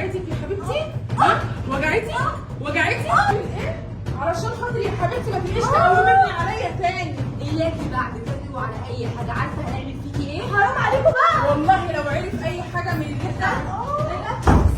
وجعتك يا حبيبتي؟ ها؟ وجعتك؟ وجعتك؟ ايه؟ علشان خاطري يا حبيبتي ما تبقيش تقومي عليا تاني. اياكي بعد كده وعلى اي حاجة، عارفه هنعمل فيكي ايه؟ حرام عليكم بقى. والله لو عرف اي حاجة من اللي احنا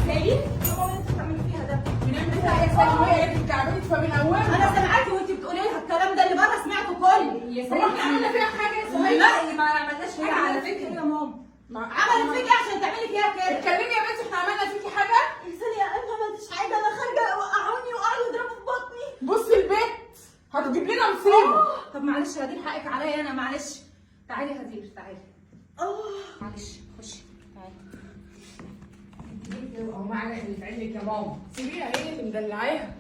سالي ماما اللي انت بتعملي فيها ده، بنعمل فيها ايه يا سالي؟ وهي اللي بتعملي فمن اولها. انا سامعاكي وانت بتقولي لها الكلام ده اللي بره، سمعته كله. يا هو احنا عملنا فيها حاجة يا سهيلة؟ لا ما عملناش حاجة على فكرة يا ماما. عملت فيكي عشان تعملي فيها كده. اتكلمي يا بنتي، احنا عملنا فيكي حاجة؟ يا سالي انا ما عملتش حاجة، انا خارجه وقعوني وقعدوا يضربوا في بطني. بصي البيت هتجيب لنا مصيبة. طب معلش يا هدير، حقك عليا انا، معلش. تعالي يا هدير تعالي. معلش خشي تعالي. هو معانا اللي في علمك يا ماما. سيبيها، هي اللي مدلعاها.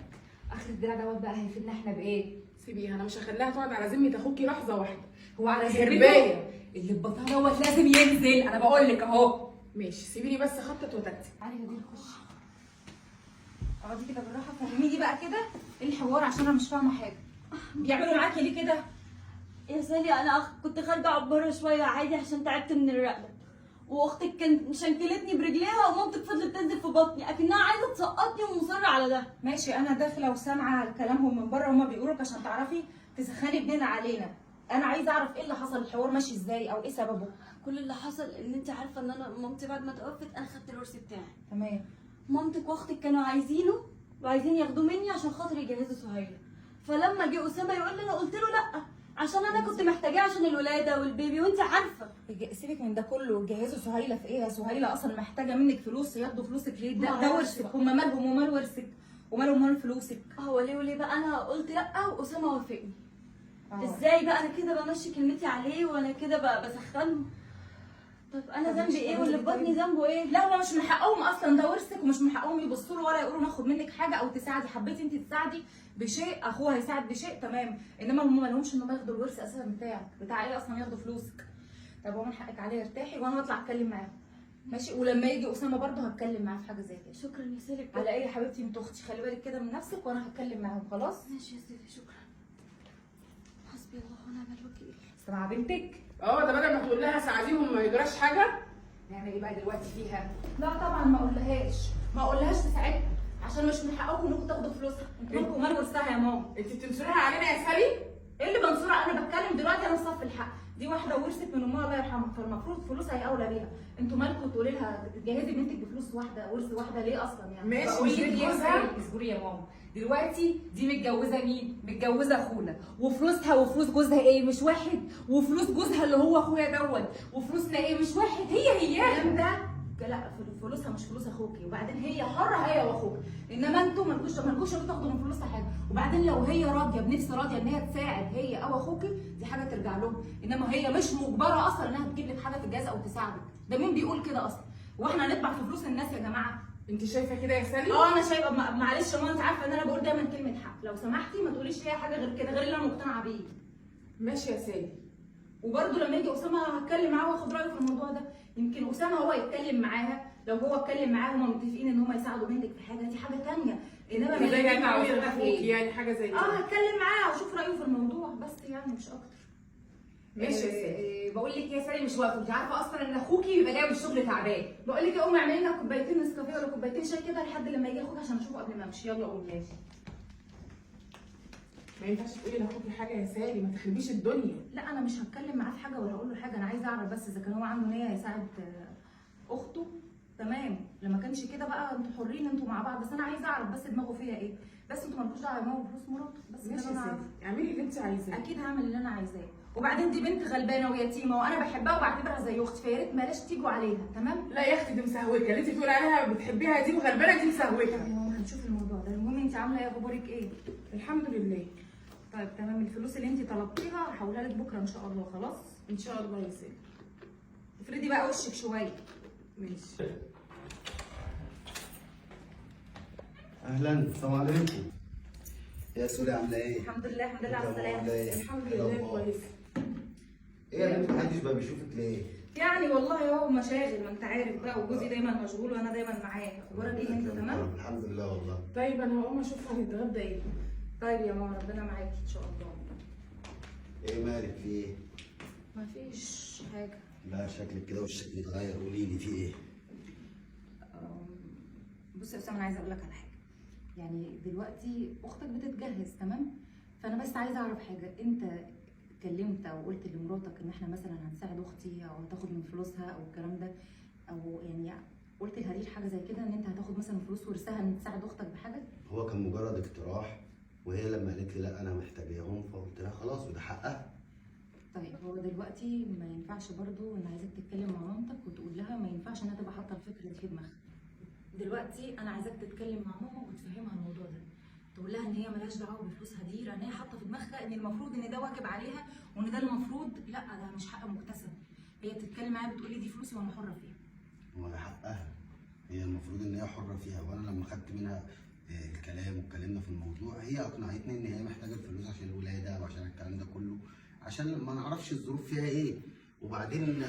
اخر الدلع دوت بقى هيفيدنا احنا بايه؟ سيبيها، انا مش هخليها تقعد على ذمه اخوكي لحظة واحدة. هو على هرباية. ذمته اللي في بطنها دوت لازم ينزل، انا بقول لك اهو. ماشي سيبيني بس اخطط وتكتك. تعالي يا هدير خشي. اقعدي كده بالراحة، فهميني بقى كده ايه الحوار عشان انا مش فاهمه حاجة. بيعملوا معاكي ليه كده؟ يا سالي انا كنت خارجه عبارة شوية عادي عشان تعبت من الرقبة، واختك كانت شنكلتني برجليها، ومامتك فضلت تنزل في بطني اكنها عايزه تسقطني ومصره على ده. ماشي، انا داخله وسامعه كلامهم من بره وهما بيقولوا لك عشان تعرفي تسخني ابننا علينا. انا عايزه اعرف ايه اللي حصل، الحوار ماشي ازاي او ايه سببه. كل اللي حصل ان انت عارفه ان انا مامتي بعد ما توفت انا خدت الورث بتاعي. تمام. مامتك واختك كانوا عايزينه وعايزين ياخدوه مني عشان خاطر يجهزوا سهيلة، فلما جه اسامة يقول لي انا قلت له لا عشان انا كنت محتاجاه عشان الولادة والبيبي وانت عارفه. سيبك من ده كله، جهزوا سهيلة في ايه يا سهيلة؟ اصلا محتاجه منك فلوس، ياخدوا فلوسك ليه؟ ده ما ده أعرفش ورثك، بقى. هما مالهم ومال ورثك ومالهم ومال فلوسك. هو ليه وليه بقى؟ انا قلت لا واسامة وافقني. ازاي بقى انا كده بمشي كلمتي عليه وانا كده بسخنه؟ طب انا طب ذنبي مش ايه طب واللي في طيب. بطني ذنبه ايه؟ لا هو مش من حقهم اصلا، ده ورثك ومش من حقهم يبصوا له ولا يقولوا ناخد منك حاجة او تساعدي. حبيتي انت تساعدي بشيء، اخوها هيساعد بشيء، تمام، انما هم ما لهمش ان هم ياخدوا الورث اساسا بتاعك، بتاع ايه اصلا ياخدوا فلوسك؟ طب هو من حقك عليه، ارتاحي وانا هطلع اتكلم معاهم. ماشي، ولما يجي اسامة برضه هتكلم معاه في حاجة زي كده. شكرا يا سالي بجد. على ايه يا حبيبتي؟ انت اختي، خلي بالك كده من نفسك وانا هتكلم معاهم. خلاص ماشي يا سالي شكرا. حسبي الله ونعم الوكيل. سامعه بنتك؟ اه ده بدل ما تقول لها ساعديهم ما يجراش حاجة. نعمل ايه بقى دلوقتي فيها؟ لا طبعا ما اقولهاش، ما اقولهاش تساعدها عشان مش من حقكم انكم تاخدوا فلوسها. انتوا مالكم ومال ورثها يا ماما؟ انت بتنصريها علينا يا سالي؟ ايه اللي بنصرها؟ انا بتكلم دلوقتي انا في صف الحق. دي واحدة ورثت من امها الله يرحمها، فالمفروض فلوسها هي اولى بيها. انتوا مالكم تقولي لها جهزي بنتك بفلوس واحدة، ورث واحدة ليه اصلا يعني؟ ماشي بقول مش لك بنت يا جوزها. سالي، اصبري يا ماما. دلوقتي دي متجوزة مين؟ متجوزة اخونا، وفلوسها وفلوس جوزها ايه؟ مش واحد، وفلوس جوزها اللي هو اخويا دوت وفلوسنا ايه؟ مش واحد، هي هي. الكلام ده لا، فلوسها مش فلوس اخوكي، وبعدين هي حره هي واخوك، انما انتوا مالكوش انتوا تاخدوا من فلوسها حاجة. وبعدين لو هي راضية بنفس راضية ان هي تساعد هي او اخوكي، دي حاجة ترجع لهم، انما هي مش مجبرة اصلا انها تجيب لك حاجة في الجهاز او تساعدك. ده مين بيقول كده اصلا؟ واحنا هنطبع في فلوس الناس يا جماعة؟ انت شايفه كده يا سالي؟ اه انا شايفه. معلش يا ماما، انت عارفه ان انا بقول دايما كلمة حق، لو سمحتي ما تقوليش فيها حاجة غير كده، غير اللي انا مقتنعة بيه. ماشي يا سالي. وبرده لما يجي اسامة هتكلم معاه واخد رايه في الموضوع ده، يمكن اسامة هو يتكلم معاها، لو هو اتكلم معاها هما متفقين ان هما يساعدوا بنتك في حاجة، دي حاجة ثانية، انما ما زي يتكلم مع معاها في اخوكي ايه؟ يعني حاجة زي اه كده. هتكلم معاه واشوف رايه في الموضوع بس، يعني مش اكتر. ماشي يا سالي. بقول لك يا سالي مش واقفة، انت عارفه اصلا ان اخوكي بيبقى جاي من الشغل تعبان. بقول لك قومي اعملي لنا كوبايتين نسكافيه ولا كوبايتين شاي كده لحد لما يجي اخوك عشان اشوفه قبل ما امشي. يلا قومي. ماشي. ما ينفعش تقولي لاخوكي حاجة يا سالي، ما تخربيش الدنيا. لا انا مش هتكلم معاه في حاجة ولا هقول له حاجة، انا عايزه اعرف بس اذا كان هو عنده نيه يساعد اخته، تمام. لما كانش كده بقى انتوا حرين انتوا مع بعض، بس انا عايزه اعرف بس دماغه فيها ايه. بس انتوا مالكوش دعوه يا ماما بفلوس مراته، بس ده ماشي اللي يا انا سالي، اعملي اللي انت عايزاه. اكيد هعمل اللي انا عايزاه. وبعدين دي بنت غلبانه ويتيمه وانا بحبها وبعتبرها زي اختي، فيا ريت بلاش تيجوا عليها، تمام؟ لا يا اختي دي مسهوكه، اللي انت بتقولي عليها بتحبيها دي وغلبانه دي مسهوكه. يا ماما هنشوف الموضوع ده. المهم انت عامله ايه؟ اخبارك ايه؟ الحمد لله. طيب تمام. الفلوس اللي انت طلبتيها هحولها لك بكره ان شاء الله. خلاص ان شاء الله يا سالي. افردي بقى وشك شوية. ماشي. اهلا، السلام عليكم. يا سوري عامله ايه؟ الحمد لله، الحمد لله على انت عاملة السلامة. ايه؟ الحمد إيه لله الأخبار؟ كويسة. ايه يا بنت محدش بقى بيشوفك ليه؟ يعني والله هو مشاغل، ما انت عارف بقى، وجوزي دايما مشغول وانا دايما معاه. اخبارك ايه انت؟ تمام؟ الحمد لله والله. طيب انا هقوم اشوف هنتغدى ايه. طيب يا ماما ربنا معاكي ان شاء الله. ايه مالك في ايه؟ مفيش حاجة. لا شكلك كده وشك متغير، قولي لي في ايه؟ بص بص يا اسامة، انا عايزه اقول لك على حاجة. يعني دلوقتي اختك بتتجهز، تمام؟ فانا بس عايزه اعرف حاجة، انت اتكلمت او قلت لمراتك ان احنا مثلا هنساعد اختي او هتاخد من فلوسها او الكلام ده، او يعني قلت لهدير حاجة زي كده ان انت هتاخد مثلا فلوس ورثها ان تساعد اختك بحاجة؟ هو كان مجرد اقتراح، وهي لما قالت لي لا انا محتاجاهم فقلت لها خلاص وده حقها. طيب هو دلوقتي ما ينفعش برضو، ان عايزاك تتكلم مع مامتك وتقول لها ما ينفعش انها تبقى حاطه الفكرة دي في دماغها. دلوقتي انا عايزاك تتكلم مع ماما وتفهمها الموضوع ده، تقول لها ان هي ملهاش دعوه بفلوس هدير، ان هي حاطه في دماغها ان المفروض ان ده واجب عليها وان ده المفروض، لا ده مش حق مكتسب. هي بتتكلم معايا بتقول لي دي فلوسي وانا حره فيها. هو ده حقها، هي المفروض ان هي حره فيها. وانا لما خدت منها الكلام واتكلمنا في الموضوع، هي اقنعتني ان هي محتاجه الفلوس عشان الولادة وعشان الكلام ده كله، عشان ما نعرفش الظروف فيها ايه. وبعدين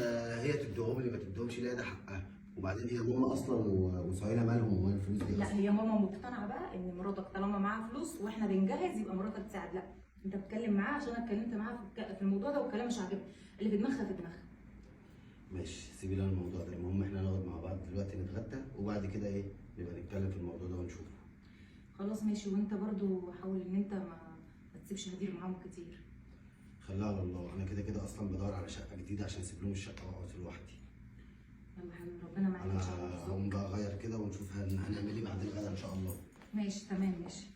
هي تديهم لي ما تديهمش ليه، ده حقها. وبعدين هي ماما اصلا وسهيله مالهم ومال الفلوس دي لا اصلا؟ هي ماما مقتنعة بقى ان مراتك طالما معاها فلوس واحنا بنجهز يبقى مراتك تساعد. لا انت بتتكلم معاها، عشان انا اتكلمت معاها في الموضوع ده والكلام مش عاجبها، اللي في دماغها في دماغها. ماشي، سيبي لنا الموضوع ده، المهم احنا نقعد مع بعض دلوقتي نتغدى، وبعد كده ايه نبقى نتكلم في الموضوع ده ونشوفه. خلاص ماشي. وانت برضو حاول ان انت ما تسيبش هدير معاهم كتير. خليها على الله، انا كده كده اصلا بدور على شقه جديدة عشان اسيب لهم الشقة واقعد لوحدي. يلا حبيبي ربنا معاك ان شاء انا الله. هقوم بقى اغير كده ونشوف هنعمل ايه بعد الغدا ان شاء الله. ماشي تمام ماشي.